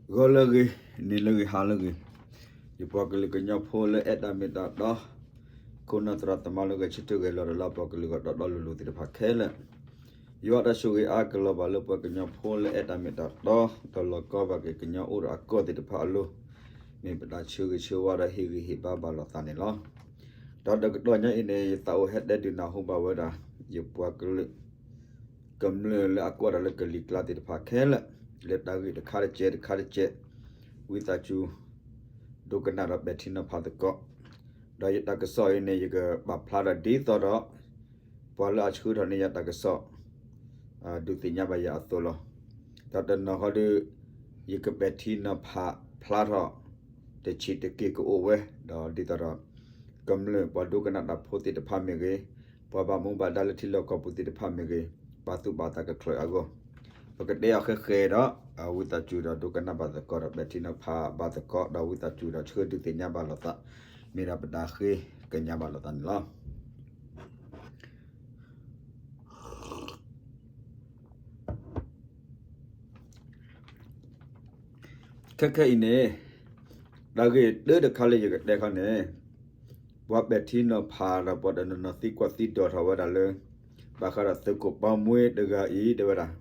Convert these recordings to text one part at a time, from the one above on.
ဂီၤလၢအဂ့ၤ, နံၤလၢအဂ့ၤ, ဟါလၢအဂ့ၤ, ယပှၤကလုာ်ကညီဖိလၢအဲၣ်တၢ်မ့ၢ်တၢ်တီ, ခိၣ်နၢ်သရၣ်သမါလၢဂဲၤဆၢထၢၣ်ဂဲၤလီၤဒီး လၢပှၤကလုာ်ဂီၢ်တီတီလိၤလိၤသ့ၣ်တဖၣ်ခဲလၢာ်, ယွၤတၢ်ဆိၣ်ဂ့ၤအါကလီၤဘၣ်လၢပှၤကညီဖိလၢအဲၣ်တၢ်မ့ၢ်တၢ်တီ, ဒီးလီၤကီဘၣ်က့ၤကညီအိၣ်ဒီးအကီၢ်သ့ၣ်တဖၣ်အလိၤ, မ့ၢ်ပတၢ်ဆၢဂ့ၤဆၢဝါဒီးဟ့ၣ်ဂံၢ်ဟ့ၣ်ဘါဘၣ်လိာ်သးန့ၣ်လီၤ. ဒီးတကတီၢ်ညါအံၤန့ၣ် ယသးအိၣ်ဟဲတဲဒုးနၢ်ဟူဘၣ်ဝဲဒၣ် ယပှၤကလုာ် ကမျၢၢ်လၢအကွၢ်တၢ်လၢကလံၤကျါသ့ၣ်တဖၣ်ခဲလၢာ်, လၢတၢ်ဂ့ၢ်တခါတကဲးတခါတကဲး, ဝံသးစူၤ ဒိကနၣ်ဒီးပဲာ်ထံနီၤဖးသကိး, ဒီးယတၢ်ကစီၣ်အံၤန့ၣ် ယကပာ်ဖျါဒီးဒ်သိးဒီး ပှၤလၢအဆှၢထီၣ်န့ၢ်ယၤတၢ်ကစီၣ် ဒုးသ့ၣ်ညါဘၣ်ယၤအသိးလီၤ. ဒီးတနီၤဃီဒီး ယကပဲာ်ထံနီၤဖးဖျါထီၣ် တဆံးတက့ၢ်ကအိၣ်ဝဲ, ဒီးဒ်သိးဒီး ကမျၢၢ်ပှၤဒိကနၣ်တၢ်ဖိသ့ၣ်တဖၣ်မ့ၢ်ဂ့ၤ, ပှၤဘၣ်မူဘၣ်ဒါလၢထံလီၢ်ကီၢ်ပူၤသ့ၣ်တဖၣ်မ့ၢ်ဂ့ၤ, ပာ်သူၣ်ပာ်သးကချုးအဂီၢ်, ပကတဲအီၤဃဲဃဲဒီး ဝံသးစူၤဒီးဒိကနၣ်ဘၣ်သကိးဒီး ပဲာ်ထံနီၤဖးဘၣ်သကိး ဒီးဝံသးစူၤဒီးဆှၢဒုးသ့ၣ်ညါဘၣ်လိာ်သး, မ့ၢ်ဒၣ်ပတၢ်ဃ့ကညးဘၣ်လိာ်သးန့ၣ်လီၤ. ခဲခဲအံၤန့ၣ် တၢ်ဂ့ၢ်တၢတခါလၢယကတဲခီန့ၣ်, ပှၤပဲာ်ထံနီၤဖးဒီးပှၤတနီၤနီၤသံကွၢ်သံဒိးထီၣ်ဝဲဒၣ်လၢ ဘၣ်ဃးဒီးသုးခိၣ်ပီမွ့တဂၤအံၤ တဲဝဲဒၣ်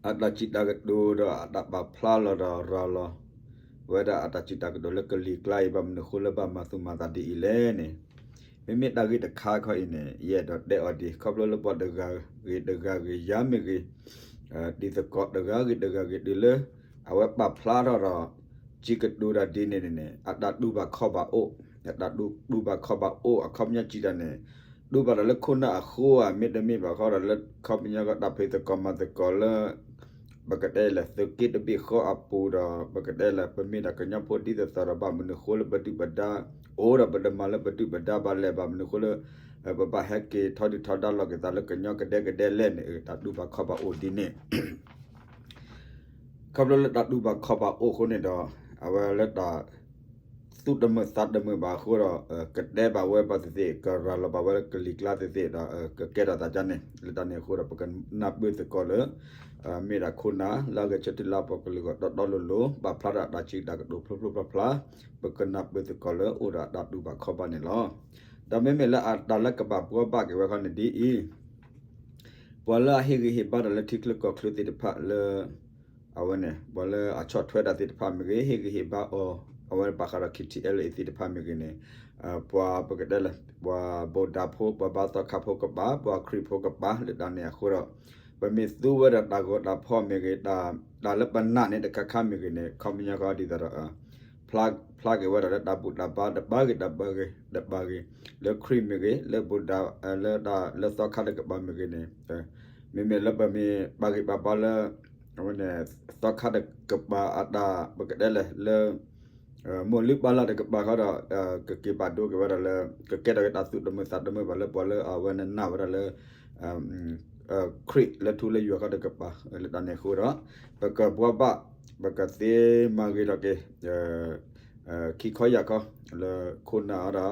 အတၢ်စံးတၢ်ကတိၤဒီးအတၢ်ပာ်ဖျါလီၤဒီးရၤလီၤ ဝဲဒၣ်အတၢ်စံးတၢ်ကတိၤလၢကလံၤကျါအံၤ ဘၣ်မနုၤဃိလၢဘၣ်မၤသူၣ်မၤသးဒ်အံၤလဲၣ်န့ၣ်, မ့မ့ၢ်တၢ်ဂ့ၢ်တခါခီအံၤန့ၣ် ယအဲၣ်ဒိးတဲအီၤဒ် ခီဖျိလၢပှၤတဂၤဂ့ၤတဂၤဂ့ၤ ယၤမ့ၢ်ဂ့ၤ, တံၤသကိးတဂၤဂ့ၤတဂၤဂ့ၤ တုၤလၢ အဝဲပာ်ဖျါထီၣ်ဒီး စံးကတိၤတၢ်ဒ်န့ၣ်န့ၣ် အတၢ်တူၢ်ဘၣ်ခီၣ်ဘၣ်အိၣ်, အတၢ်တူၢ်ဘၣ်ခီၣ်ဘၣ်အိၣ် အခီပညီစံးတၢ်န့ၣ် တူၢ်ဘၣ်ဒီးလၢခိၣ်နၢ်အဃိဧါ မ့တမ့ၢ်ဘၣ်ဃီဒီးလၢခီပညီကီး တၢ်ဖံးသကိးမၤသကိးလၢ ပကတဲလၢ သုးက့တဘ့ၣ်ဃီအပူၤဒီး ပကတဲလၢ ပမ့ၢ်ဒၣ်ကညီဖိဒ်သိးသိးဒီး ဘၣ်မနုၤဃိလၢပဒုၣ်ပဒါ အိၣ်ဒီးပတမၤလၢပဒုၣ်ပဒါဘၣ်လဲၣ်, ဘၣ်မနုၤဃိလၢ ပဘၣ်ဟဲက့ၤထီဒုၣ်ထီဒါလိာ်က့ၤသးလၢကညီကဒဲကဒဲလဲၣ်န့ၣ် တၢ်တူၢ်ဘၣ်ခီၣ်ဘၣ်အိၣ်ဒ်န့ၣ် ခီဖျိလၢတၢ်တူၢ်ဘၣ်ခီၣ်ဘၣ်အိၣ်အဃိန့ၣ်ဒီး အဝဲလၢတၢ် သူၣ်တမုာ်သးတမုာ်ဘၣ်အဃိဒီး ကတဲဘၣ်ဝဲပှၤသ့ၣ်သ့ၣ် ကရၤလီၤဘၣ်ဝဲလၢကလံၤကျါသ့ၣ်သ့ၣ်ဒီး ကကဲထီၣ်သးဒ်န့ၣ် လၢတၢ်န့ၣ်အဃိဒီး ပကနၢ်ပၢၢ်သကိးလၢ မ့ၢ်ဒၣ်ခိၣ်နၢ်လၢအဂဲၤဆၢထၢၣ်လၢပှၤကလုာ်ဂီၢ်တီတီလိၤလိၤ ပာ်ဖျါဒၣ်တၢ်စံးတၢ်ကတိၤဖျိဖျိဖျါဖျါ ပကနၢ်ပၢၢ်သကိးလၢအိၣ်ဒီးအတၢ်တူၢ်ဘၣ်ခီၣ်ဘၣ်န့ၣ်လီၤ. ဒီးမ့မ့ၢ်လၢအတၢ်လၢကဘၣ်ဘှီဘၣ်က့ၤဝဲခီန့ၣ်ဒ်အံၤ ပှၤလၢအဟ့ၣ်ဂံၢ်ဟ့ၣ်ဘါတၢ်လၢထံချၢကီၢ်ချၢသ့ၣ်တဖၣ်လၢ အဝဲန့ၣ် ပှၤလၢအဆီၣ်ထွဲတၢ်သ့ၣ်တဖၣ်မ့ၢ်ဂ့ၤ ဟ့ၣ်ဂံၢ်ဟ့ၣ်ဘါအီၤ အဝဲဘၣ်ဃးဒီး KTLA သ့ၣ်တဖၣ်မ့ၢ်ဂ့ၤန့ၣ် ပှၤပကတဲလၢ ပှၤဗုဒ္ဓဖိ ပှၤဘါသီခါဖိကပၤ ပှၤခရံာ်ဖိကပၤ လၢတၢ်န့ၣ်အဃိဒီး ပမ့ၢ်သူဝဲဒၣ်တၢ်ဂီၤတၢ်ဖီၣ်မ့ၢ်ဂ့ၤ တၢ်လၢပနာ်န့ၢ်တခါခါမ့ၢ်ဂ့ၤန့ၣ် ခီပညီဃီဒ်သိးဒီး ဖျါက့ၤဝဲဒၣ်လၢတၢ်ဘူၣ်တၢ်ဘါတဘါဂ့ၤတဘါဂ့ၤ တဘါဂ့ၤ လၢခရံာ်မ့ၢ်ဂ့ၤ လၢ Buddha လၢတၢ်လၢသီခါတကပၤမ့ၢ်ဂ့ၤန့ၣ် မ့မ့ၢ်လၢပမ့ၢ်ပာ်ဂံၢ်ပာ်ဘါလၢ အဝဲန့ၣ် သီခါတကပၤအတၢ် ပကတဲလဲၣ်လၢ မိၢ်လုၢ်ပၢ်လၢ်တကပၤဃီဒီး ကက့ၤဘၣ်ဒိက့ၤဝဲဒၣ်လၢ ကကဲထီၣ်က့ၤတၢ်သူၣ်တမုာ်သးတမုာ်ဘၣ်လၢပှၤလၢအဝဲန့ၣ်နာ်ဝဲဒၣ်လၢ ခရံာ်လၢထူလၢယိာ်ဃီတကပၤ လၢတၢ်န့ၣ်အဃိဒီး ပကဘှီဘၣ် ပကသ့မၤဂ့ၤထီၣ်က့ၤ ခံခီယၢ်ခီ လၢခိၣ်နၢ်အံၤ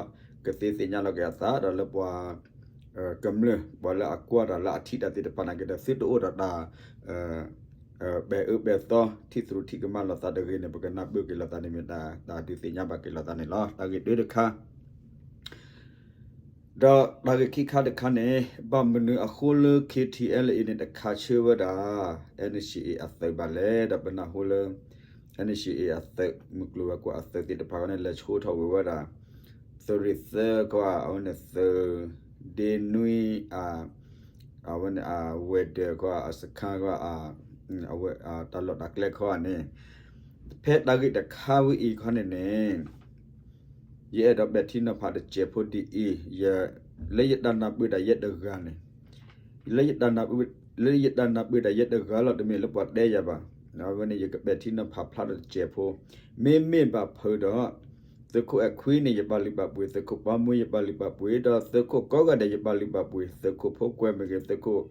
ဒီး ကသ့သ့ၣ်ညါလီၤက့ၤအသးဒီးလၢပှၤ ကမျၢၢ် ပှၤလၢအကွၢ်တၢ်လၢအထံၣ်တၢ်သ့ၣ်တဖၣ်န့ၣ်က့ၤဒီး သုတအိၣ်ဒီးတၢ် ပဲာ်အၢပဲာ်သီ ထံၣ်သရူးထံၣ်ကမၣ်လိာ်သးတဂ့ၤန့ၣ် ပကနၢ်ပၢၢ်က့ၤလိာ်သးန့ၣ်မ့ၢ်တၢ်ဒုးသ့ၣ်ညါဘၣ်က့ၤလိာ်သးန့ၣ်လီၤ. တၢ်ဂ့ၢ်တၢတခါ ဒီးတၢ်ဂ့ၢ်ခံခါတခါန့ၣ် ဘၣ်မနုၤအဃိလၢ KTLA အံၤန့ၣ် တခးဆၢဝဲဒၣ် NCA အသုးဘၣ်လဲၣ် ဒီးပနၢ်ဟူလၢ NCA အသုး မုၢ်ကျိၤဝဲၤကွာ်အသုးသ့ၣ်တဖၣ်ဃီန့ၣ် လဲၤဆှိးထီၣ်ဝဲဝဲဒၣ် သုးရ့ၣ်သၢခီဧါ အဝဲန့ၣ်သုး ဒ့နွံ အဝဲန့ၣ် အဝဲၤဒၢးခီဧါ အစခါခီဧါ တၢ်လီၢ်တၢ်ကျဲခီဧါန့ၣ် ဖဲတၢ်ဂ့ၢ်တခါဝဲအံၤခီန့ၣ်န့ၣ် ယအဲၣ်ဒိးပဲာ်ထံနီၤဖးတစဲးဖိဒ်အံၤ လၢယတၢ်နၢ်ပၢၢ်ဒၣ်ယဲတဂၤန့ၣ် လၢယတၢ်နၢ်ပၢၢ်ဒၣ်ယဲတဂၤလီၤ တမ့ၢ်လၢပှၤတဲယၤဘၣ်. အဝဲန့ၣ် ယကပဲာ်ထံနီၤဖးဖျါဒီးတစဲးဖိ မ့မ့ၢ်ဘၣ်ဖုးဒီး သုးခိၣ်အဲၣ်ခွံန့ၣ် ယပာ်လုၢ်ပာ်ပှ့ၤ, သုးခိၣ်ပီမွှေး ယပာ်လုၢ်ပာ်ပှ့ၤ, ဒီးသုးခိၣ်ကိးဂၤဒဲး ယပာ်လုၢ်ပာ်ပှ့ၤ, သုးခိၣ်ဖိကွဲမ့ၢ်ဂ့ၤ, သုးခိၣ်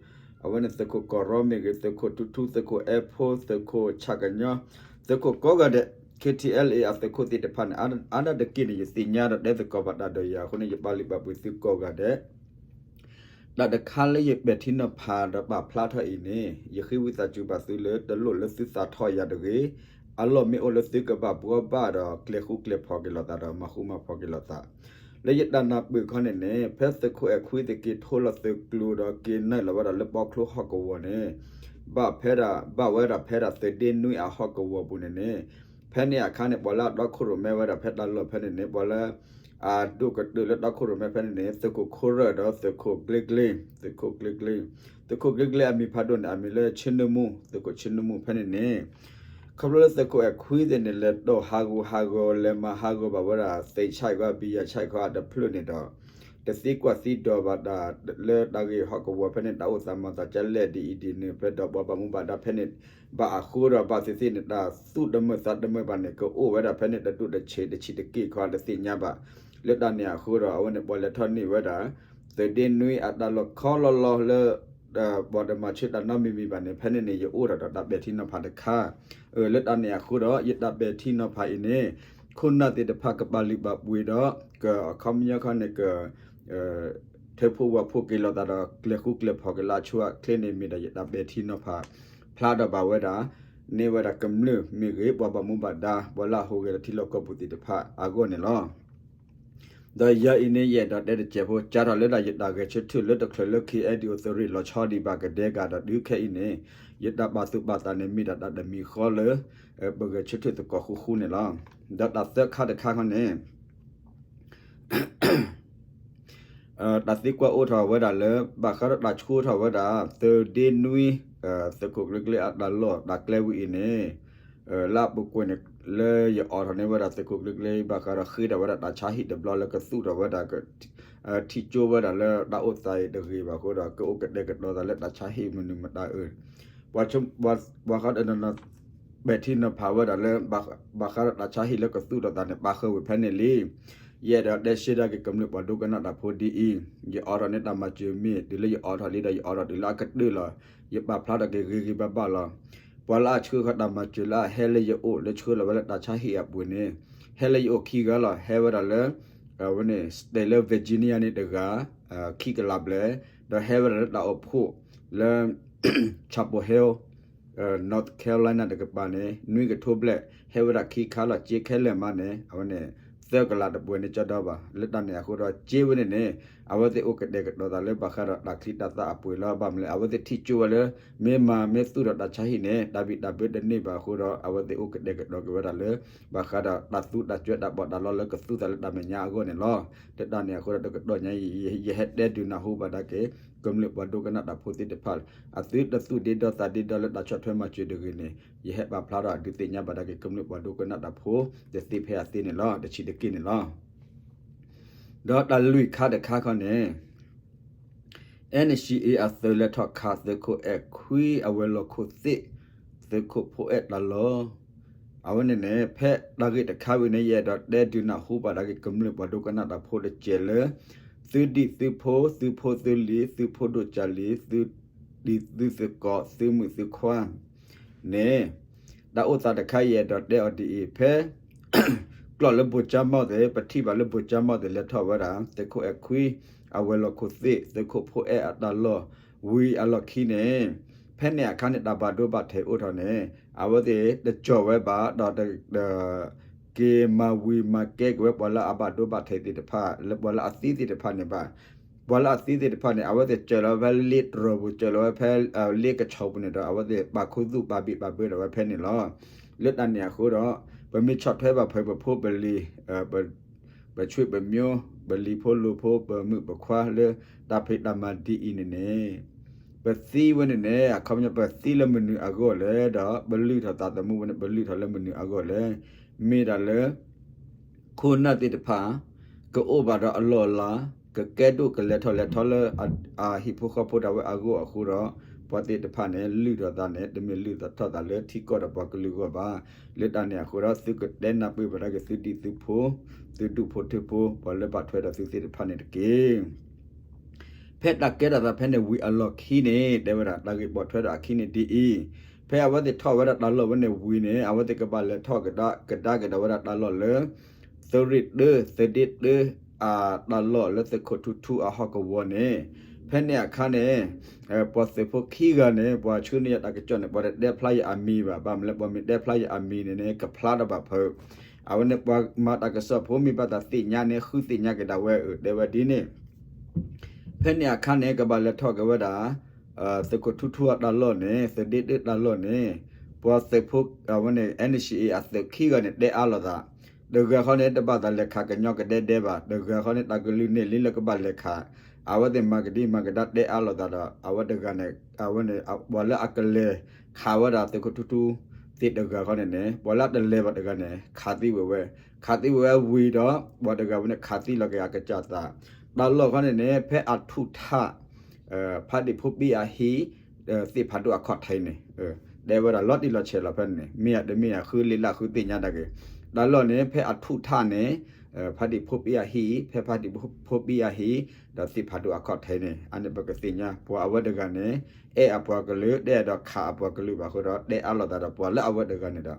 အဝဲန့ၣ်သုးခိၣ်ကီၢ်ရီမ့ၢ်ဂ့ၤ, သုးခိၣ်ထူထူ, သုးခိၣ်အဲၣ်ဖိ, သုးခိၣ်ဆၣ်ကညီ, သုးခိၣ်ကိးဂၤဒဲး, KTLA အသုးခိၣ်သ့ၣ်တဖၣ်န့ၣ် အါဒၣ်တက့ၢ်န့ၣ် ယသ့ၣ်ညါဒီးတဲသကိးဘၣ်တၢ်ဒီးယၤအဃိန့ၣ် ယပာ်လုၢ်ပာ်ပှ့ၤသုကိးဂၤဒဲး တၢ်တခါလၢယပဲာ်ထံနီၤဖးဒီးပာ်ဖျါထီၣ်အံၤန့ၣ် ယဃ့ဝံသးစူၤဘၣ်သုလၢတလိၣ်လၢသုသးထီၣ်ယၤတဂ့ၤ, အလီၢ်မ့ၢ်အိၣ်လၢသုကဘၣ်ဘှီဘၣ်ဒီး ကျဲၤဃူကျဲၤဖိးက့ၤလိာ်သးဒီး မၤဃူမၤဖိးက့ၤလိာ်သး လၢယတၢ်နၢ်ပၢၢ်ခီန့ၣ်န့ၣ် ဖဲသုးခိၣ်အဲၣ်ခွံသက့ၤထိလီၤသုးကျိၤဒီးက့ၤနုာ်လီၤဝဲဒၣ်လၢဘီချိဟီၣ်ကဝီၤန့ၣ် ဘၣ်ဖဲဒၣ် ဘၣ်ဝဲဒၣ်ဖဲဒၣ်သုးဒ့နွံအဟီၣ်ကဝီၤပူၤန့ၣ်န့ၣ် ဖဲန့ၣ်အခါန့ၣ် ပှၤလၢအတီခိၣ်ရိၣ်မဲဝဲဒၣ်ဖဲတၢ်လီၢ်ဖဲန့ၣ်န့ၣ် ပှၤလၢ အဒိၣ်ကတၢၢ်လၢတီခိၣ်ရိၣ်မဲဖဲန့ၣ်န့ၣ် သုးခိၣ်ခိၣ်ရၢၢ်ဒီးသုးခိၣ်ကျ့ကျ့, သုးခိၣ်ကျ့ကျ့, သုးခိၣ်ကျ့ကျ့အမံၤဖးဒိၣ်န့ၣ် အမံၤလၢဆ့နၢမူ, သုးခိၣ်ဆ့နၢမူဖဲန့ၣ်န့ၣ် ခီဖျိလၢသုးခိၣ်အဲၣ်ခွံသ့ၣ်န့ၣ် လဲၤတီၢ်ဟးဂူာ်ဟးဂီၤ လဲၤမၤဟးဂီၤဘၣ်ဝဲဒၣ် သ့ၣ်ဆၣ်အံၤကီး ဘံယၤဆၣ်အံၤကီးအတဖျၢၣ်န့ၣ်ဒီး တသံကွၢ်သံဒိးဘၣ်တၢ်လၢတၢ်ဂ့ၢ်ဟီၣ်ကဝီၤဖဲန့ၣ် တၢ်အိၣ်သးမၤသးကလဲၣ်ဒ်အံၤဒ်နုၤ ဖဲဒီးပှၤဘၣ်မူဘၣ်ဒါဖဲန့ၣ် ဘၣ်အဃိဒီးဘၣ်သ့ၣ်သ့ၣ်န့ၣ် တၢ်သူၣ်တမုာ်သးတမုာ်ဘၣ်န့ၣ် ကအိၣ်ဝဲဒၣ်ဖဲန့ၣ် တဒူၣ်တဆံးတဆံးတက့ၢ်ခီ တသ့ၣ်ညါဘၣ် လၢတၢ်န့ၣ်အဃိဒီး အဝဲန့ၣ်ပှၤလဲၤထီၣ်န့ၢ်ဝဲဒၣ် သုးဒ့နွံအတၢ်လီၢ်ခီလီၤလီၤလၢ ပှၤတမၤဆၢတၢ်နီတမံၤမံၤဘၣ်န့ၣ် ဖဲန့ၣ်န့ၣ် ယအိၣ်ထီၣ်ဒီးတၢ်ပဲာ်ထံနီၤဖးတခါ လၢတၢ်န့ၣ်အဃိဒီး ယတၢ်ပဲာ်ထံနီၤဖးအံၤန့ၣ် ခိၣ်နၢ်သ့ၣ်တဖၣ်ကပာ်လုၢ်ပာ်ပှ့ၤဒီး ကအခီပညီခီန့ၣ်က ထၢဖှိၣ်ဝဲဖှိၣ်က့ၤလိာ်သးဒီး ကျဲၤဃူကျဲၤဖိးက့ၤလၢအဆိအချ့န့ၣ် မ့ၢ်ဒီးယတၢ်ပဲာ်ထံနီၤဖး ဖျါဒီးဘၣ်ဝဲဒၣ် န့ၢ်ဝဲဒၣ်ကမျၢၢ်မ့ၢ်ဂ့ၤ ပှၤဘၣ်မူဘၣ်ဒါ ပှၤလၢအဟူးဂဲၤလၢထံလီၢ်ကီၢ်ပူၤသ့ၣ်တဖၣ်အဂီၢ်န့ၣ်လီၤ. ဒီးယၤအံၤန့ၣ် ယအဲၣ်ဒိးတဲတစဲးဖိ ကၢထီၣ်လၢဒၣ်ယတၢ်ဂဲၤဆၢထၢၣ်လၢတချုးလၢ ခ့ၣ်အဲၣ်ဒံၣ်အိၣ် သုးရ့ၣ်လီၤဆီဒံးဘၣ်ကဒဲကဒီးတုၤခဲအံၤန့ၣ် ယတၢ်ပာ်သူၣ်ပာ်သးန့ၣ် မ့ၢ်ဒၣ်တၢ်တမံၤဃီလၢ ပဂဲၤဆၢထၢၣ်သကိးဃူဃူန့ၣ်လီၤ. ဒီးတၢ်သၢခါတခါခီန့ၣ် တၢ်သံကွၢ်အိၣ်ထီၣ်ဝဲဒၣ်လၢ ဘၣ်ဃးဒီးတၢ်ဆှၢထီၣ်ဝဲဒၣ် သုးဒ့နွံ သုးခိၣ်ကျ့ကျ့အတၢ်လီၢ်တၢ်ကျဲဝံၤအံၤန့ၣ် လၢအပူၤကွံာ်န့ၣ် လၢယအိးထီၣ်န့ၢ်ဝဲဒၣ်သုးခိၣ်ကျ့ကျ့ ဘၣ်ဃးဒီးဃ့ထီၣ်ဝဲဒၣ်တၢ်ဆါဟံၣ်တဘျီလၢကသူၣ်ထီၣ်ဝဲဒၣ် ထံၣ်ကၠိဝဲဒၣ်လၢတၢ်အိၣ်သးအံၤတဂ့ၤဘၣ်အဃိဒီး ကအိၣ်ကတဲာ်ကတီၤသးလၢတၢ်ဆါဟံၣ်မနုၤမတၤအၢ ပှၤဃီ ပဲာ်ထံနီၤဖးဝဲဒၣ်လၢ ဘၣ်ဃးဒီးတၢ်ဆါဟံၣ်လၢကသူၣ်ထီၣ်သးန့ၣ် ပာ်ဃုာ်ဝံၤဖဲန့ၣ်လံ. ယအဲၣ်ဒိးတဲရှဲဒၣ်က့ၤကမျၢၢ်ပှၤဒိကနၣ်တၢ်ဖိဒ်အံၤ, ယအိးထီၣ်န့ၢ်တၢ်မၤစၢၤမ့ၢ် တုၤလၢယအိးထီၣ်လံဒီး ယအိးထီၣ်တုၤလၢအကတၢၢ်လီၤ. ယပာ်ဖျါထီၣ်က့ၤဂ့ၤဂ့ၤဘၣ်ဘၣ်လီၤ. ပှၤလၢအဆှၢဃီတၢ်မၤစၢၤလၢအဟဲလၢယအိၣ်လၢဆှၢလီၤဝဲလၢတၢ်ဆါဟံၣ်အပူၤန့ၣ် ဟဲလၢယအိၣ်ခံဂၤလီၤ. ဟဲဝဲဒၣ်လၢ အဝဲန့ၣ် state လၢ Virginia န့ၣ်တဂၤ ခံကလးဘျဲၣ်, ဒီးဟဲဝဲဒၣ်လၢတၢ်အိၣ်ဖှိၣ်လၢ Chapel Hill North Carolina တကပၤန့ၣ် နွံကထိဘျဲၣ်, ဟဲဝဲဒၣ်ခံခါလီၤ. စ့ခဲလၢာ်မးန့ၣ် အဝဲန့ၣ် သၢကလးတပှဲၤန့ၣ်ကၠီဒီဘၣ်. လၢတၢ်န့ၣ်အဃိဒီး စ့ဝဲန့ၣ်န့ၣ် အဝဲသ့ၣ်အိၣ်ကတဲာ်ကတီၤသးလၢဘၣ်ဃးဒီးတၢ်ချံတၢ်သၣ်အပှ့ၤလီၤ. ဘၣ်မနုၤလဲၣ် အဝဲသ့ၣ်ထံၣ်ကၠိဝဲလၢ မ့ၢ်မၤမ့ၢ်သူၣ်ထီၣ်တၢ်ဆါဟံၣ်န့ၣ် တၢ်ဘံၣ်တၢ်ဘၢတန့ၢ်ဘၣ်အဃိဒီး အဝဲသ့ၣ်အိၣ်ကတဲာ်ကတီၤက့ၤဝဲဒၣ်လၢ ဘၣ်ဃးဒီးတၢ်သူတၢ်စွဲတၢ်ဘီၣ်တၢ်လီလၢကသူၣ်သးလၢတၢ်မဲာ်ညါအဂီၢ်န့ၣ်လီၤ. လၢတၢ်န့ၣ်အဃိဒီး တကတီၢ်ညါအံၤ ယဟဲတဲဒုးနၢ်ဟူဘၣ်ဒၣ်က့ၤ ကမျၢၢ်ပှၤဒိကနၣ်တၢ်ဖိသ့ၣ်တဖၣ် အသုတသူၣ်ဒ့ဒီသးဒ့ဒီလၢတၢ်ဆီၣ်ထွဲမၤစၢၤတဂ့ၤန့ၣ် ယဟဲပာ်ဖျါထီၣ်အဒုးသ့ၣ်ညါဘၣ်ဒၣ်က့ၤကမျၢၢ်ပှၤဒိကနၣ်တၢ်ဖိ တသ့ဖဲအသ့န့ၣ်လီၤ. တဆံးတက့ၢ်န့ၣ်လီၤ. ဒီးတၢ်လွံၢ်ခါတခါခီန့ၣ် NCA အသုးလဲၤထီၣ်ခးသုးခိၣ်အဲၣ်ခွံအဝဲၤလီၢ်ခိၣ်သ့ၣ် သုးခိၣ်ဖိအဲၣ်တၢ်လီၢ် အဝဲန့ၣ်န့ၣ် ဖဲတၢ်ဂ့ၢ်တခါဝံၤန့ၣ် ယအဲၣ်ဒိးတဲဒုးနၢ်ဟူဘၣ်ဒၣ်က့ၤကမျၢၢ်ပှၤဒိကနၣ်တၢ်ဖိတစဲးလၢ သုဒံၣ်သုဖိ သုဖိသုလံၤ သုဖိဒိၣ်ကၢ်လံၤ သုဒံၣ်သုသကိး သုမုၣ်သုခွါ န့ၣ် တၢ်အိၣ်သးတခါယအဲၣ်ဒိးတဲအီၤဒ်အံၤ ဖဲ ကျီၢ်လၢဘိၣ်ကၠါမီၢ်သ့ၣ် ပထံၣ်ဘၣ်လၢဘိၣ်ကၠါမီၢ်သ့ၣ် လဲၤထီၣ်ဝဲဒၣ် သုးခိၣ်အဲၣ်ခွံ အဝဲၤလီၢ်ခိၣ်သ့ၣ် သုးခိၣ်ဖိအဲၣ်အတၢ်လီၢ် ဝံၤအလီၢ်ခံန့ၣ် ဖဲန့ၣ်အခါန့ၣ် တၢ်ဘၣ်ဒိဘၣ်ထံးအိၣ်ထီၣ်န့ၣ် အဝဲသ့ၣ်တကၠီၣ်ဝဲဘၣ် ဒီး က့ၤမၤဝံၤမၤကဲက့ၤဝဲပှၤလၢအဘၣ်ဒိဘၣ်ထံးသ့ၣ်တဖၣ် လၢပှၤလၢအသံသ့ၣ်တဖၣ်န့ၣ်ဘၣ် ပှၤလၢအသံသ့ၣ်တဖၣ်န့ၣ် အဝဲသ့ၣ်ကၠီၣ်လီၤဝဲဖဲလ့တြီၤပူၤ ကၠီၣ်လီၤဝဲဖဲ လ့ကဆီပူၤန့ၣ်ဒီး အဝဲသ့ၣ်ပာ်ခူသူၣ်ပာ်ဘံၣ်ပာ်ဘၢဒီးဝဲဖဲန့ၣ်လီၤ. လၢတၢ်န့ၣ်အဃိဒီး ပမ့ၢ်ဆီၣ်ထွဲဘၣ်ဖဲပဖိပလံၤ ပဆွေပမျိုး ပလံၤဖိလိၤဖိ ပမုၣ်ပခွါလၢတၢ်ဖံးတၢ်မၤဒ်အံၤန့ၣ်န့ၣ် ပသံဝဲန့ၣ်န့ၣ် အခီပညီပသံလၢမနုၤအဂီၢ်လဲၣ် ဒီးပလုၢ်ထီၣ်သးသမူဝဲန့ၣ် ပလုၢ်ထီၣ်လၢမနုၤအဂီၢ်လဲၣ် မ့ၢ်ဒၣ်လၢ ခိၣ်နၢ်သ့ၣ်တဖၣ် ကအိၣ်ဘၣ်ဒီးအလီၢ်အလၤ ကကဲဒိၣ်ကလဲၤထီၣ်လဲၤထီလၢ အဟံၣ်ဖိဃီဖိဒၣ်ဝဲအဂီၢ်အဃိဒီး ပှၤသ့ၣ်တဖၣ်န့ၣ် လုၢ်ထီၣ်သးန့ၣ် တမ့ၢ်လုၢ်ထီၣ်သးလၢထံကီၢ်ဒီးပှၤကလုာ်အဂီၢ်ဘၣ်. လၢတၢ်န့ၣ်အဃိဒီး သုကတဲနၢ်ပၢၢ်ဘၣ်ဒၣ်က့ၤသုဒံၣ်သုဖိ သုဒူၣ်ဖိထၢဖိ ပှၤလၢဘၣ်ထွဲဒီးသုသ့ၣ်တဖၣ်န့ၣ်တက့ၢ်. ဖဲတၢ်ကဲထီၣ်သးဖဲန့ၣ်ဝံၤအလီၢ်ခံန့ၣ် တဲဝဲဒၣ် တၢ်ဂ့ၢ်ပိာ်ထွဲဒီးအခံန့ၣ်ဒ်အံၤ, ဖဲအဝဲသ့ၣ်ထီၣ်ဝဲဒၣ်တၢ်လီၢ်ဝဲန့ၣ်ဝံၤန့ၣ် အဝဲသ့ၣ်ကဘၣ်လဲၤထီၣ်ကဒါက့ၤဒီးဝဲဒၣ်တၢ်လီၢ်လၢ သုးရ့ၣ်တၢ သုးဒ့တၢ အတၢ်လီၢ်လၢသုးခိၣ်ထူထူအဟီၣ်ကဝီၤန့ၣ်, ဖဲ ဖဲန့ၣ်အခါန့ၣ် ပှၤသုးဖိခံဂၤန့ၣ် ပှၤဆှၢန့ၢ်ယၤတၢ်ကစီၣ်န့ၣ် ပှၤတတဲဖျါယၤအမံၤဘၣ်, ဘၣ်မနုၤလဲၣ် ပှၤမ့ၢ်တဲဖျါယၤအမံၤန့ၣ်န့ၣ် ကဖျါတဘၣ်ဖုး. အဝဲန့ၣ်ပှၤမၤတၢ်ကစီၣ်ဖိမ့ၢ်ဘၣ်သးသ့ၣ်ညါန့ၣ် ဃုသ့ၣ်ညါက့ၤဒၣ်ဝဲ အၢ တဲဝဲဒ်န့ၣ် ဖဲန့ၣ်အခါန့ၣ် ကဘၣ်လဲၤထီၣ်က့ၤဝဲဒၣ် သုးခိၣ်ထူထူအတၢ်လီၢ်န့ၣ် သုးဒ့တၢ်လီၢ်န့ၣ် ပှၤသုးဖိ အဝဲန့ၣ် N C A အသုးခံဂၤန့ၣ် တဲအါလိာ်သး, တဂၤဃီန့ၣ် တဘၣ်သးလဲၤခးကညီကဒဲဒဲဘၣ်, တဂၤဃီန့ၣ် တၢ်ကလုၢ်န့ၣ်လံလၢကဘၣ်လဲၤခး, အဝဲသ့ၣ်မၤကဒံမၤကဒါတဲအါလိာ်သးဒီး အဝဲတဂၤန့ၣ် အဝဲန့ၣ် ပှၤလၢအကလဲၤခးဝဲဒၣ်သုးခိၣ်ထူထူသ့ၣ်တဂၤဃီန့ၣ်န့ၣ် ပှၤလၢအတလဲၤဘၣ်တဂၤန့ၣ် ခးသံဝဲဝဲ, ခးသံဝဲဝဲဝံၤဒီး ပှၤတဂၤဝဲန့ၣ် ခးသံလီၤက့ၤအကစၢ်သး, တၢ်လီၢ်ဃီန့ၣ်န့ၣ် ဖဲအထူးထၣ် ဖးဒံၣ်ဖိပံအဟံၣ် သ့ၣ်ဖးဒိၣ်အခီၣ်ထံးန့ၣ် တဲဝဲဒၣ်လီၤတံၢ်လီၤဆဲးလီၤဖဲန့ၣ်န့ၣ် မ့ၢ်ဧါတမ့ၢ်ဧါ ဃုလံာ်လၢ်ဃုသ့ၣ်ညါတၢ်က့ၤ, တၢ်လီၢ်န့ၣ် ဖဲအထူးထၣ်န့ၣ် ဖးဒံၣ်ဖိပံအဟံၣ် ဖဲဖးဒံၣ်ဖိပံအဟံၣ် ဒီးသ့ၣ်ဖးဒိၣ်အခီၣ်ထံးန့ၣ် အန့ၣ်ပကသ့ၣ်ညါ ပှၤအဝဲတဂၤန့ၣ် အဲၣ်အပှၤကလုာ် တအဲၣ်ဒိးခးအပှၤကလုာ်ဘၣ်အဃိဒီး တဲအါလိာ်သးဒီးပှၤလၢအဝဲတဂၤန့ၣ်ဒီး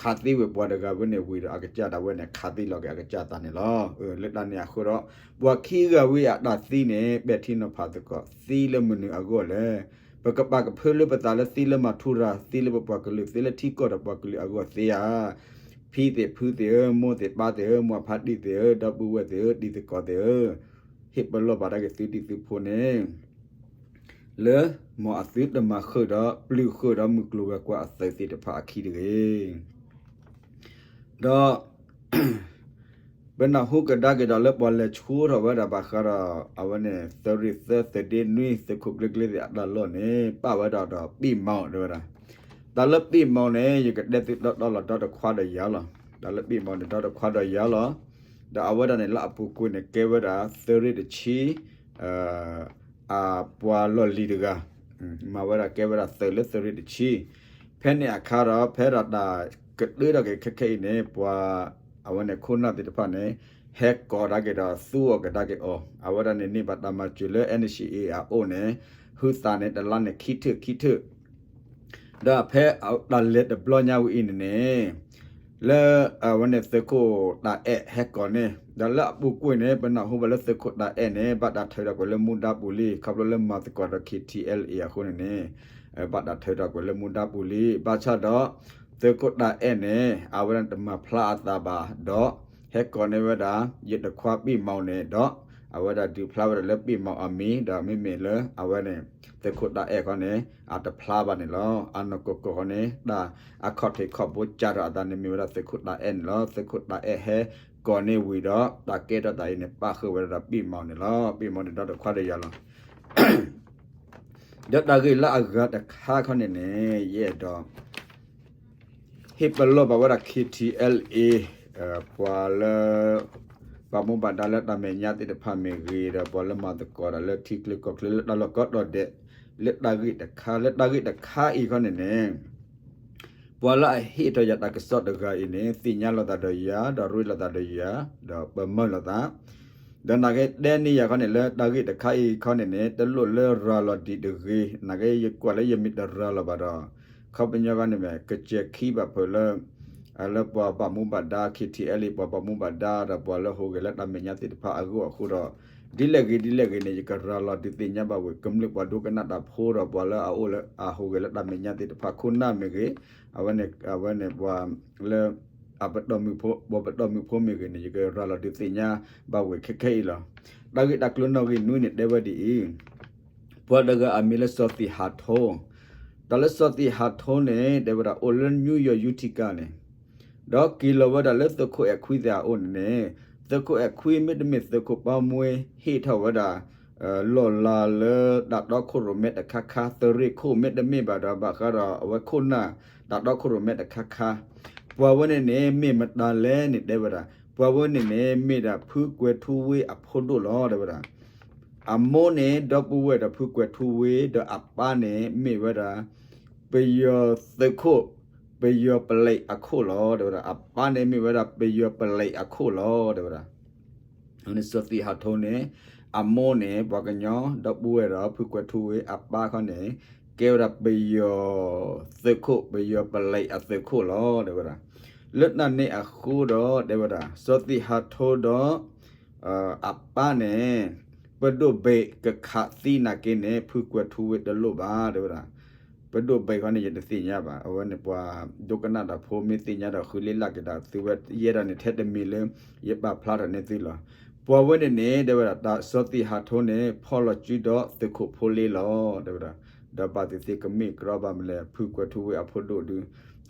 ခးသံဝဲပှၤတဂၤဝဲန့ၣ်ဝံၤဒီး အကစၢ်ဒၣ်ဝဲန့ၣ် ခးသံလီၤက့ၤအကစၢ်သးန့ၣ်လီၤ. လၢတၢ်န့ၣ်အဃိဒီး ပှၤခံဂၤဝံၤအတၢ်သံန့ၣ် ပဲာ်ထံနီၤဖးသကိး သံလၢမနုၤအဂီၢ်လဲၣ်. ပကပာ်ကဖၢလၢပသးလၢသံလၢမၤထူရၤ သံလၢပပှၤကလုာ် သံလၢထံကီၢ်ဒီးပှၤကလုာ်အဂီၢ်သ့ဧါ. ဖံသ့ၣ်ဖုသ့ၣ်ဧၢ, မိၢ်သ့ၣ်ပၢ်သ့ၣ်ဧၢ, မိၢ်အဖါတံၢ်သ့ၣ်ဧၢ, ဒီပုၢ်ဝဲၢ်သ့ၣ်ဧၢ, တံၤသကိးသ့ၣ်ဧၢ, ဟ့ၣ်ပလီၢ်ဘၣ်ဒၣ်က့ၤသုဒံးသုဖိန့ၣ် လၢ မ်အသုတမၤဃုာ်ဒီးပျုၢ်ဃုာ်ဒီးမုၢ်ကျိၤဝဲၤကွာ်အသုးသ့ၣ်တဖၣ်အခံတဂ့ၤ. ဒီး ပနၢ်ဟူကဒါက့ၤဒီးလၢပှၤလဲၤဆှၢထီၣ်ဝဲဒၣ်ဘၣ်ဃးဒီး အဝဲန့ၣ် သုးရ့ၣ်သၢ သုးဒ့နွံ သုးခိၣ်ကျ့ကျ့သ့ၣ်အတၢ်လီၢ်န့ၣ် ပာ်ဝဲဒၣ်ဒီးပံၣ်မီၣ်တဲဝဲဒၣ်, တၢ်လၢပံၣ်မီၣ်န့ၣ် ယကတဲသုတီတီလီၤ ဒီတခွါဒီးယၤလီၤ. တၢ်လၢပံၣ်မီၣ်န့ၣ် ဒီတခွါဒီးယၤလီၤ. ဒီးအဝဲဒၣ်န့ၣ် လၢအပူၤကွံာ်န့ၣ် ကဲဝဲဒၣ် သုးရ့ၣ်တဆံ အပှၤလီၢ်လံၤတဂၤ, မၤဝဲဒၣ်ကဲဝဲဒၣ်သုးလၢသုးရ့ၣ်တဆံ. ဖဲန့ၣ်အခါဒီး ဖဲဒၣ်တၢ်ကတၢၢ်ထီၣ်က့ၤခဲခဲအံၤန့ၣ် ပှၤ အဝဲန့ၣ်ခိၣ်နၢ်သ့ၣ်တဖၣ်န့ၣ် ဟဲကိးဒၣ်က့ၤဒီးသူအီၤကဒါက့ၤအီၤ, အဝဲဒၣ်န့ၣ်န့ၢ်ဘၣ်တၢ်မၤစၢၤလၢ N C A အအိၣ်န့ၣ် ဟုသးန့ၣ် တလါန့ၣ်ခံထၢၣ်ခံထၢၣ် ဒီးဖဲတၢ်လဲၤတဘျီညါဝဲအံၤန့ၣ်န့ၣ် လၢအဝဲန့ၣ်သုးခိၣ်တၢ်အဲၣ်ဟဲကိးန့ၣ် ဒီးလၢအပူၤကွံာ်န့ၣ် ပနၢ်ဟူဘၣ်လၢသုးခိၣ်တၢ်အဲၣ်န့ၣ် ဘၣ်တၢ်ထုးထီၣ်ကွံာ်လၢမူဒါပူၤလံ ခီဖျိလၢမၤသကိးဒီး K T L A အဃိန့ၣ်န့ၣ် ဘၣ်တၢ်ထုးထီၣ်ကွံာ်လၢမူဒါပူၤလံ. ဘၣ်ဆၣ်ဒီး သုးခိၣ်တၢ်အဲၣ်န့ၣ် အဝဲဒၣ်တမၤဖျါအသးဘၣ်ဒီး ဟဲကိးန့ၢ်ဝဲဒၣ် ယတခွါပံၣ်မီၣ်န့ၣ်ဒီး အဝဲဒၣ်ဒုးဖျါဝဲဒၣ်လၢပံၣ်မီၣ်အမံၤ ဒီးမ့မ့ၢ်လၢအဝဲန့ၣ် သုးခိၣ်တၢ်အဲၣ်ခီန့ၣ် အတဖျါဘၣ်န့ၣ်လီၤ. အနီၢ်ကီၢ်ကီၢ်ခီန့ၣ် တၢ်အခီၣ်ထံးခီၣ်ဘိစးထီၣ်အသးန့ၣ်မ့ၢ်ဝဲဒၣ်သုးခိၣ်တၢ်အဲၣ်န့ၣ်လီၤ. သုးခိၣ်တၢ်အဲၣ်ဟဲကိးန့ၢ်ဝံၤဒီး တၢ်ကဲထီၣ်သးအံၤန့ၣ် ပၣ်ဃုာ်ဝဲဒၣ်ဒီးပံၣ်မီၣ်န့ၣ်လီၤ. ပံၣ်မီၣ်န့ၣ်ဒီတခွါဒီးယၤလီၤ. ဒီးတၢ်ဂ့ၢ်လၢအဂၤတခါခီန့ၣ်န့ၣ် ယအဲၣ်ဒိး ဟ့ၣ်ပလီၢ်ဘၣ်ဝဲဒၣ် K T L A ပှၤလၢ ဘၣ်မူဘၣ်ဒါလၢတၢ်မဲာ်ညါသ့ၣ်တဖၣ်မ့ၢ်ဂ့ၤ ဒီးပှၤလၢမၤသကိးတၢ်လၢထံချၢကီၢ်ချၢလၢတၢ်လီၢ်ကိးတီၤဒဲး လၢတၢ်ဂ့ၢ်တခါ လၢတၢ်ဂ့ၢ်တခါအံၤခီန့ၣ်န့ၣ် ပှၤလၢအဟ့ၣ်ထီၣ်ယၤတၢ်ကစီၣ်တဂၤအံၤန့ၣ် သ့ၣ်ညါလိာ်သးဒီးယၤ ဒီးရ့လိာ်သးဒီးယၤ ဒီးပမၢလိာ်သး ဒီးနာ်က့တဲန့ၢ်ယၤခီန့ၣ် လၢတၢ်ဂ့ၢ်တခါအံၤခီန့ၣ်န့ၣ် တလိၣ်လၢရၤလီၤဒံးတဂ့ၤ, နာ်က့ယကွၢ်လၢယမ့ၢ်တရၤလီၤဘၣ်ဒီး ခီပညီခီန့ၣ်မ့ၢ် ကစဲၤခံဘၣ်ဖုးလၢ လၢပှၤဘၣ်မူဘၣ်ဒါ K T L A ပှၤဘၣ်မူဘၣ်ဒါ ဒီးပှၤလၢဟူးဂဲၤလၢတၢ်မဲာ်ညါသ့ၣ်တဖၣ်အဂီၢ်အဃိဒီး ဒ်လဲၣ်ဂ့ၤဒ်လဲၣ်ဂ့ၤန့ၣ် ယကရၤလီၤဒုးသ့ၣ်ညါဘၣ်ဝဲ ကမျၢၢ်ပှၤဒိကနၣ်တၢ်ဖိဒီး ပှၤလၢအအိၣ်လၢအဟူးဂဲၤလၢတၢ်မဲာ်ညါသ့ၣ်တဖၣ် ခိၣ်နၢ်မ့ၢ်ဂ့ၤ အဝဲန့ၣ် အဝဲန့ၣ်ပှၤလၢ အပတီၢ်မုၢ်ဖိ ပှၤပတီၢ်မုၢ်ဖိမ့ၢ်ဂ့ၤန့ၣ် ယကရၤလီၤဒုးသ့ၣ်ညါဘၣ်ဝဲခဲခဲအံၤလီၤ. တၢ်ဂ့ၢ်တၢ်ကျိၤနီၣ်ဂံၢ်နွံန့ၣ် တဲဝဲဒ်အံၤ, ပှၤတဂၤအမံၤလၢစီၤသံၣ်ဟးထိ, တၢ်လၢစီၤသံၣ်ဟးထိန့ၣ် တဲဝဲဒၣ်အိၣ်လၢ New York Utica န့ၣ် ဒီးက့ၤလီၤဝဲဒၣ်လၢသုးခိၣ်အဲၣ်ခွံသ့ၣ်အအိၣ်န့ၣ်န့ၣ်, သုးခိၣ်အဲၣ်ခွံမ့တမ့ၢ်သုးခိၣ်ပၢ်မှဲဟ့ၣ်ထီၣ်ဝဲဒၣ် လီၢ်လၤလၢတၢ်တီခိၣ်ရိၣ်မဲတခါခါ သုးရ့ၣ်ခိၣ်မ့တမ့ၢ်ဘၣ်ဒီး ဘၣ်ဃးဒီးအဝဲခိၣ်နၢ် တၢ်တီခိၣ်ရိၣ်မဲတခါခါ, ပှၤဝဲန့ၣ်န့ၣ် မ့ၢ်မတၤလဲၣ်န့ၣ်တဲဝဲဒၣ်, ပှၤဝဲန့ၣ်န့ၣ် မ့ၢ်ဒၣ်ဖုကွဲၤထူဝ့အဖိဒိၣ်လီၤ တဲဝဲဒၣ်. အမိၢ်န့ၣ် ဒီပုၢ်ဝဲၢ်ဒီးဖုကွဲၤထူဝ့ ဒီးအပၢ်န့ၣ် မ့ၢ်ဝဲဒၣ် ပယီၤသုးခိၣ် ပယီၤပလဲးအခိၣ်လီၤ တဲဝဲဒၣ်. အပၢ်န့ၣ်မ့ၢ်ဝဲဒၣ် ပယီၤပလဲးအခိၣ်လီၤ တဲဝဲဒၣ်. စီၤသံၣ်ဟးထိန့ၣ် အမိၢ်န့ၣ် ပှၤကညီ ဒီပုၢ်ဝဲၢ်ဒီးဖုကွဲၤထူဝ့ အပၢ်ခီန့ၣ် ကဲဝဲဒၣ်ပယီၤသုးခိၣ် ပယီၤပလဲးအသုးခိၣ်လီၤ တဲဝဲဒၣ်. လၢတၢ်န့ၣ်အဃိဒီး တဲဝဲဒၣ် စီၤသံၣ်ဟးထိဒီး အပၢ်န့ၣ် ပဒိၣ်ဘ့ၣ်ကခးသံနာ်က့န့ၣ် ဖုကွဲၤထူဝ့တလိၣ်ဘၣ် တဲဝဲဒၣ်. ပဒိၣ်ဘ့ၣ်ခီန့ၣ် ယတသ့ၣ်ညါဘၣ်. အဝဲန့ၣ်ပှၤဒိကနၣ်တၢ်ဖိမ့ၢ်သ့ၣ်ညါဒီး ဃုလ့လၢ်က့ၤဒီးသုဝဲယဲဒၣ်န့ၣ် ထဲတမံၤလၢ ယပာ်ဖျါထီၣ်န့ၢ်သုလီၤ. ပှၤဝဲန့ၣ်န့ၣ် တဲဝဲဒၣ် တၢ်စီၤသံၣ်ဟးထိန့ၣ် ဖီၣ်လီၤစုဒီးသုးခိၣ်ဖိလ့လီၤ တဲဝဲဒၣ်. ဒီးဘၣ်သ့ၣ်သ့ၣ်ကမ့ၢ်ကြီဘၣ်မနုၤလဲၣ် ဖုကွဲၤထူဝ့အဖိဒိၣ်ဒုး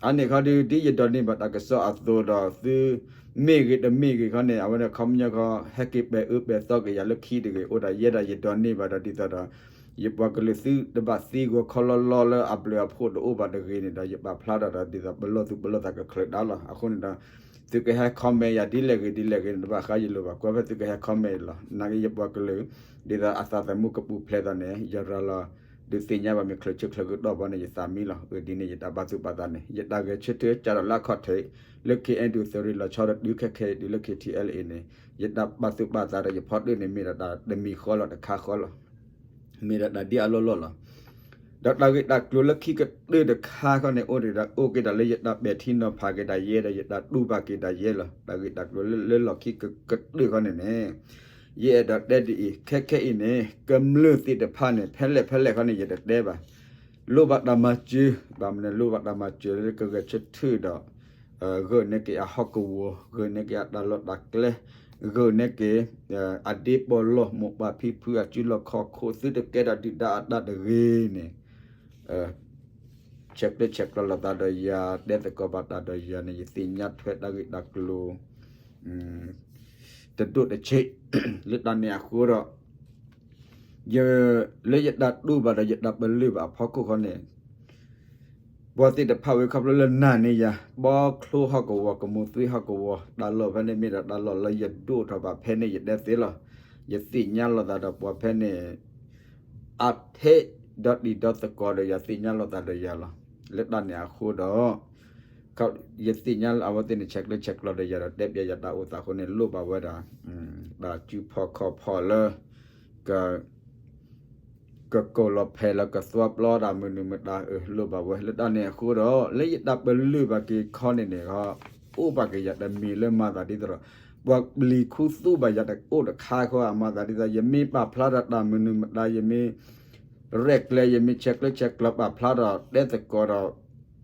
အန့ၣ်ခီဒုး ဒ်ယဒိးန့ၢ်ဘၣ်တၢ်ကစီၣ်အသိးဒီး သုမ့ၢ်ဂ့ၤတမ့ၢ်ဂ့ၤခီန့ၣ် အဝဲဒၣ်ခီပညီခီ ဟဲက့ၤပဲာ်အၢပဲာ်သီက့ၤယၤလၢခံတဂ့ၤ အိၣ်ဒီးယဲဒၣ်ယဒိးန့ၢ်ဘၣ်ဒီး ဒ်သိးဒီး ယပှၤကလုာ်သုတဘၣ်သံဂီၤခီလီၤလီၤလၢအဘျုးအဖှိၣ်တအိၣ်ဘၣ်တဂ့ၤန့ၣ်ဒီး ယပာ်ဖျါထီၣ်ဒီး ဒ်သိးပလီၢ်သူၣ်ပလီၢ်သးကချၢးတၢ်လီၤ. အဃိန့ၣ်ဒီး သုကဟဲ comment ယၤဒ်လဲၣ်ဂ့ၤဒ်လဲၣ်ဂ့ၤန့ၣ် တဘၣ်ဃးယလိၤဘၣ် ကွၢ်ဖဲသုကဟဲ comment လီၤ. နာ်က့ယပှၤကလုာ် ဒ်သိးအသးသမူကပူၤဖျဲးသးန့ၣ် ယရၤလီၤ ဒုးသ့ၣ်ညါဘၣ်မ့ၢ်ချၢးဆၢချၢးကဒီးဘၣ်န့ၣ် ယသးမံလီၤ. အဒ်န့ၣ် ယတၢ်ဘၣ်သူၣ်ဘၣ်သးန့ၣ် ယတၢ်ဂဲၤဆၢထၢၣ်ကၢ်ဒီးလၢအခီၣ်ထံး လၢ KNU သုးရ့ၣ်လီၤဆီဒီးတုၤခဲခဲအံၤတုၤလၢ KTLA န့ၣ် ယတၢ်ဘၣ်သူၣ်ဘၣ်သးဒီးယဖီတၢၣ်န့ၣ် မ့ၢ်ဒီးတၢ်တမံၤဃီလီၤ တခါဃီလီၤ. မ့ၢ်ဒီးတၢ်ဒ်အလီၢ်လီၢ်လီၤ. ဒီးတၢ်ဂ့ၢ်တၢ်ကျိၤလၢခံကတၢၢ်တခါခီန့ၣ် အိၣ်ဒီး အိၣ်က့ၤဒၣ်လၢယတၢ်ပဲာ်ထံနီၤဖးက့ၤဒၣ်ယဲဒီး ယတၢ်တူၢ်ဘၣ်က့ၤဒၣ်ယဲလီၤ. တၢ်ဂ့ၢ်တၢ်ကျိၤလၢလီၢ်ခံကတၢၢ်ခီန့ၣ်န့ၣ် ယအဲၣ်ဒိးတဲဒ်အံၤ ခဲခဲအံၤန့ၣ် ကမျၢၢ်သ့ၣ်တဖၣ်န့ၣ် ဖဲလဲၣ်ဖဲလဲၣ်ခီန့ၣ် ယတတဲဘၣ် လိၣ်ဘၣ်တၢ်မၤစၢၤ ဘၣ်မနုၤလိၣ်ဘၣ်တၢ်မၤစၢၤလၢကဂဲၤဆၢထၢၣ်ဒီး ဂုာ်န့ၢ်က့ၤအဟီၣ်ကဝီၤ ဂုာ်န့ၢ်က့ၤအတၢ်လီၢ်တၢ်ကျဲ ဂုာ်န့ၢ်က့ၤ အဒ့ပီၣ်လီၢ် မိၢ်ပၢ်ဖံဖုအစုလီၢ်ခီၣ်ခိၣ် သုတကဲထီၣ်ဒုၣ်ဒါအတၢ်တဂ့ၤန့ၣ် ဆဲးကျၢဆဲးကျိးလိာ်သးဒီးယၤ တဲသကိးဘၣ်တၢ်ဒီးယၤန့ၣ် ယသ့ၣ်ညါထွဲတၢ်ဂ့ၢ်တၢ်ကျိၤ တဒိၣ်တဆံး လၢတၢ်န့ၣ်အဃိဒီး ယ လၢယတၢ်တူၢ်ဘၣ်ဒီးယတၢ်ပလၢၢ်ဘၣ်အဖီခိၣ်ခီန့ၣ် ပှၤသ့ၣ်တဖၣ်ဝဲခီဖျိလၢနာ်န့ၢ်ယၤ ဘီချိဟီၣ်ကဝီၤ ကမူၤသွံဟီၣ်ကဝီၤ တၢ်လီၢ်ဖဲန့ၣ်မ့ၢ်ဒီးတၢ်လီၢ်လၢယဒိၣ်ထီၣ်ဘၣ်ဖဲန့ၣ် ယတဲသ့လီၤ. ယသ့ၣ်ညါလိာ်သးဒီးပှၤဖဲန့ၣ် အထဲဒီးတံၤဒီသကိးဒီးယၤ သ့ၣ်ညါလိာ်သးဒီးယၤလီၤ. လၢတၢ်န့ၣ်အဃိဒီး ယသ့ၣ်ညါလၢအဝဲသ့ၣ်န့ၣ် ဆဲးကျၢဆဲးကျိးဒီးယၤဒီး တဲပျဲယၤတၢ်အိၣ်သးအဃိန့ၣ် လိၣ်ဘၣ်ဝဲဒၣ် တၢ်စုဖီၣ်ခီၣ်ဖီၣ်လၢ က ကကိးလီၤဖဲးလၢကသွါပျီတၢ်မနုၤမတၤအလိၣ်ဘၣ်ဝဲ လၢတၢ်န့ၣ်အဃိဒီး လၢယတၢ်ပလၢၢ်ဘၣ်က့ၤခီန့ၣ်န့ၣ် အိၣ်ဘၣ်က့ၤယၤတမံၤလၢမၤသးဒ်သိးဒီး ပှၤပျံၤခူသူၣ်ဘၣ်ယၤတအိၣ်တခါဃီ မၤသးဒ်သိး ယမ့ၢ်ပာ်ဖျါဒီးတၢ်မနုၤမတၤ ယမ့ၢ် ရဲၣ်ကျဲၤ ယမ့ၢ်ဆဲးကျၢဆဲးကျိးပာ်ဖျါဒီး တဲသကိးဒီး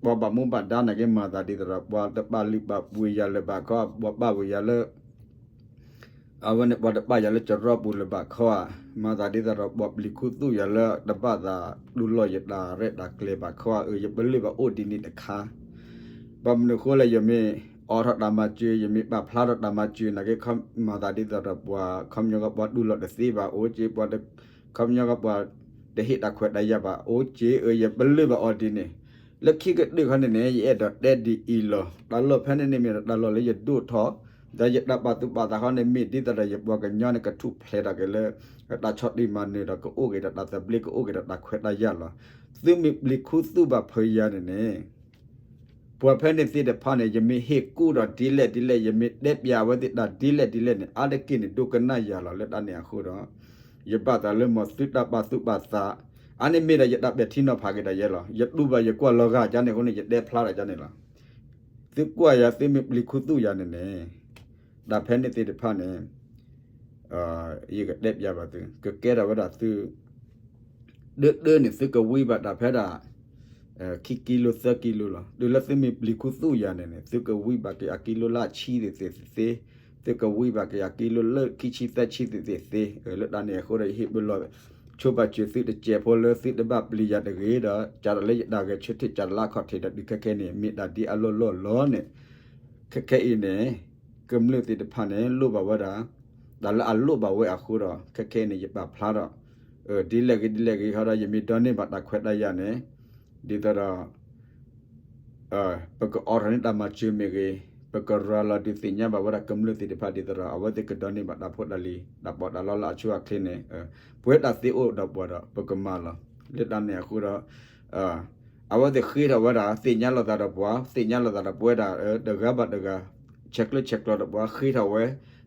ပှၤဘၣ်မူဘၣ်ဒါနာ်က့ မၤသးဒ်သိးဒီး ပှၤတပာ်လုၢ်ပာ်ပှ့ၤယၤလၢၤဘၣ်ခီ ပှၤပာ်ဝဲယၤလၢ အဝဲန့ၣ်ပှၤတပာ်ယၤလၢစရီပူၤလၢၤဘၣ်ခီဧါ, မၤသးဒ်သိးဒီး ပှၤပျံၤခူသူၣ်ယၤလၢ တဘၣ်သးတူၢ်လိာ်ယတၢ်ရဲၣ်တၢ်ကျဲၤဘၣ်ခီဧါ, အၢ ယပလၢၢ်ဘၣ်အိၣ်ဒ်န့ၣ်တခါ, ဘၣ်မနုၤအဃိလဲၣ် ယမ့ၢ်အိးထီၣ်တၢ်မၤစၢၤ ယမ့ၢ်ပာ်ဖျါထီၣ်တၢ်မၤစၢၤနာ်က့ မၤသးဒ်သိးဒီးပှၤ ခီပညီကပှၤတူၢ်လိာ်တသ့ဘၣ်အိၣ်က့ ပှၤ ခီပညီကပှၤ တဟ့ၣ်တၢ်ခွဲးတၢ်ယာ်ဘၣ်အိၣ်က့ အၢ ယပလၢၢ်ဘၣ်အီၤဒ်န့ၣ်, လၢခံကတၢၢ်ခီန့ၣ်န့ၣ် ယအဲၣ်ဒိးတဲဒ်အံၤလီၤ, တၢ်လီၢ်ဖဲန့ၣ်န့ၣ်မ့ၢ်ဒီး တၢ်လီၢ်လၢယဒိၣ်ထီၣ်, ဒီးယတၢ်ပာ်သူၣ်ပာ်သးခီန့ၣ် မ့ၢ်ဒ်သိးဒီးယပှၤကညီန့ၣ် ကထူၣ်ဖျဲးထီၣ်က့ၤလၢ တၢ်ဆီၣ်တံၢ်မၤနၢၤဒီး ကအိၣ်က့ၤဒီးတၢ်သဘျ့ ကအိၣ်က့ၤဒီးတၢ်ခွဲးတၢ်ယာ်လီၤ. သုမ့ၢ်ပျံၤခူသူၣ်ဘၣ်ဖဲယၤန့ၣ်န့ၣ် ပှၤဖဲန့ၣ်သ့ၣ်တဖၣ်န့ၣ် ယမ့ၢ်ဟ့ၣ်ကူၣ်ဒီးဒ်လဲၣ်ဒ်လဲၣ် ယမ့ၢ်တဲပျးအဝဲသ့ၣ်တၢ်ဒ်လဲၣ်ဒ်လဲၣ်န့ၣ် အါတက့ၢ်န့ၣ် ဒိကနၣ်ယၤလီၤ. လၢတၢ်န့ၣ်အဃိဒီး ယဘၣ်သးလၢမ့ၢ်သုတၢ်ပာ်သူၣ်ပာ်သး, အါန့ၣ်မ့ၢ်ဒီးယတၢ်ပဲာ်ထံနီၤဖးက့ၤဒီးယဲလီၤ. ယတူၢ်ဘၣ်ယကွၢ်လီၤဂာ်ကန့ၣ်အဃိန့ၣ် ယတဲဖျါဒီးကန့ၣ်လီၤ. သုကွၢ်ယၤ သုမ့ၢ်ပျံၤခူသူၣ်ယၤန့ၣ်န့ၣ် တၢ်ဖဲန့ၣ်သ့ၣ်တဖၣ်န့ၣ် ယကတဲပျးဘၣ်သု ကကဲထီၣ်ဝဲဒၣ်သု ဒၢဒၢန့ၣ် သုကဝံဘၣ်တၢ်ဖဲဒၣ် ခံကံလိ သၢကံလိလီၤ. တုၤလၢသုမ့ၢ်ပျံၤခူသူၣ်ယၤန့ၣ်န့ၣ် သုကဝံဘၣ်က့ၤအကံလိလၢအဆံသ့ၣ်သ့ၣ်သ့, သုကဝံဘၣ်က့ၤအကံလိလၢခံဆံသၢဆံသ့ၣ်သ့ၣ်သ့, လၢတၢ်န့ၣ်အဃိဒီး ယဟ့ၣ်ပလီၢ် ဆိပာ်စၢၤသုတစဲးဖိလၢသုတဘၣ်ပျံၤယၤတဂ့ၤဒီး ကးဒီးလၢယတၢ်ဂဲၤဆၢထၢၣ် ကးဒီးလၢအခီၣ်ထံးဒီးဒုးခဲခဲန့ၣ် မ့ၢ်တၢ်ဒ်အလီၢ်လီၢ်လီၤန့ၣ် ခဲခဲအံၤန့ၣ် ကမျၢၢ်သ့ၣ်တဖၣ်န့ၣ် လိၣ်ဘၣ်ဝဲဒၣ် တၢ်လၢအလိၣ်ဘၣ်ဝဲအဃိဒီး ခဲခဲအံၤန့ၣ် ယပာ်ဖျါဒီး ဒ်လဲၣ်ဂ့ၤဒ်လဲၣ်ဂ့ၤဃီဒီး ယမ့ၢ်ဒိးန့ၢ်ဘၣ်တၢ်ခွဲးတၢ်ယာ်န့ၣ် ဒ်သိးဒီး ပကအိးထီၣ်န့ၢ်တၢ်မၤစၢၤမ့ၢ်ဂ့ၤ, ပကရၤလီၤဒုးသ့ၣ်ညါဘၣ်ဝဲဒၣ်ကမျၢၢ်သ့ၣ်တဖၣ်ဒ်သိးဒီး အဝဲသ့ၣ်ကဒိးန့ၢ်ဘၣ်တၢ်ဖိတၢ်လံၤ တၢ်ပီးတၢ်လီလၢအဆိအချ့န့ၣ် ပဝဲတၢ်သ့အိၣ်ဒီးပှၤဒီး ပကမၤလီၤ. လၢတၢ်န့ၣ်အဃိဒီး အဝဲသ့ၣ်ဃ့ထီၣ်ဝဲဒၣ် သ့ၣ်ညါလိာ်သးဒီးပှၤ သ့ၣ်ညါလိာ်သးဒီးပဝဲဒၣ် တဂၤဘၣ်တဂၤ ဆဲးကျၢဆဲးကျိးဒီးပှၤဃ့ထီၣ်ဝဲ,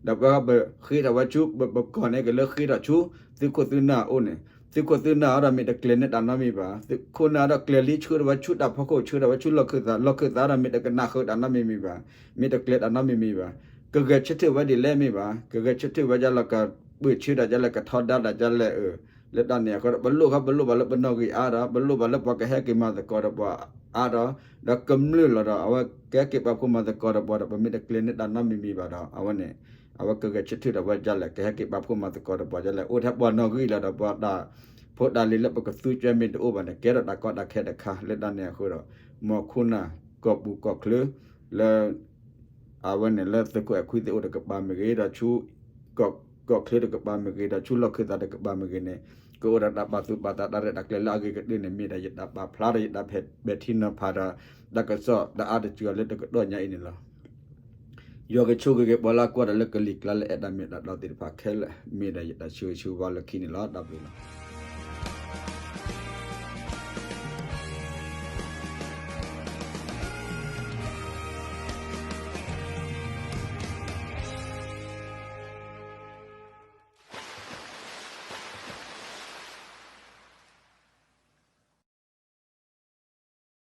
ဒီးပဝဲပဃ့ထီၣ်ဝဲဆူ ပပကီၢ်န့ၣ်က့ၤလၢဃ့ထီၣ်ဆူ သုးခိၣ်သုးနၢ်အအိၣ်န့ၣ်, သုးခိၣ်သုးနၢ်အံၤဒီးမ့ၢ်တကျဲၤန့ၢ်တၢ်နီတမံၤဘၣ်, သုးခိၣ်နၢ်အံၤဒီးကျဲၤလံဆှၢထီၣ်ဝဲဆူတၢ်ဖီခိၣ် ဆှၢထီၣ်ဝဲဆူလီၢ်ခၢၣ်သး, လီၢ်ခၢၣ်သးဒီးမ့ၢ်တကနၣ်ဃုာ်တၢ်နီတမံၤမံၤဘၣ်, မ့ၢ်တကျဲၤတၢ်နီတမံၤမံၤဘၣ်, ကဂဲၤဆၢထၢၣ်ဝဲဒ်လဲၣ်မ့ၢ်ဘၣ်, ကဂဲၤဆၢထၢၣ်ဝဲဒ်လီၤက ပၢၢ်ဆၢတၢ်ဒ်လဲၣ် ကထီဒါတၢ်ဒ်လဲၣ် လၢတၢ်န့ၣ်အဃိဒီး ပလိၣ်ခီ ပလိၣ်ဘၣ်လၢပနီၣ်ဂံၢ်အါဒီး ပလိၣ်ဘၣ်လၢပှၤကဟဲက့ၤမၤသကိးဒီးပှၤအါဒီး ဒီးကမျၢၢ်လီၤဒီး အဝဲကဟဲက့ၤပာ်ဖှိၣ်မၤသကိးဒီးပှၤဒီး ပမ့ၢ်တကျဲၤန့ၢ်တၢ်နီတမံၤမံၤဘၣ်ဒီး အဝဲန့ၣ် အဝဲကဂဲၤဆၢထၢၣ်ဒီးဝဲဒ်လဲၣ် ကဟဲက့ၤပာ်ဖှိၣ်မၤသကိးဒီးပှၤဒ်လဲၣ် အိၣ်ထဲပှၤနီၣ်ဂံၢ်လီၤဒီး ပှၤတၢ်ဖိတၢ်လံၤလၢပကသူကၠဲမ့ၢ်တအိၣ်ဘၣ်န့ၣ် ကဲထီၣ်တၢ်ကီတၢ်ခဲတခါ လၢတၢ်န့ၣ်အဃိဒီး မ်ခိၣ်နၢ် ကီၢ်ပူၤကီၢ်ချၢ လၢ အဝဲန့ၣ်လၢသုးခိၣ်အဲၤခွံသ့ၣ်အိၣ်တကပၤမ့ၢ်ဂ့ၤ ဒီးဆူ ကီၢ်ချၢတကပၤမ့ၢ်ဂ့ၤ ဒီးဆူလီၢ်ခၢၣ်သးတကပၤမ့ၢ်ဂ့ၤန့ၣ် ကအိၣ်ဒီးတၢ်ပာ်သူၣ်ပာ်သးတၢ်ရဲၣ်တၢ်ကျဲၤလၢအဂ့ၤကတၢၢ်န့ၣ် မ့ၢ်ဒၣ်ယတၢ်ပာ်ဖျါဒီးယတၢ်ပဲာ်ထံနီၤဖးဒီး တၢ်ကစီၣ်တအါတစှၤလၢတကတီၢ်ညါအံၤန့ၣ်လီၤ. ယွၤကဆိၣ်ဂ့ၤက့ၤပှၤလၢအကွၢ်တၢ်လၢကလံၤကျါလၢအဲၣ်တၢ်မ့ၢ်တၢ်တီသ့ၣ်တဖၣ်ခဲလၢာ် မ့ၢ်ဒၣ်ယတၢ်ဆၢဂ့ၤဆၢဝါလၢခံန့ၣ်လီၤ. တၢ်ဘျုးလီၤ.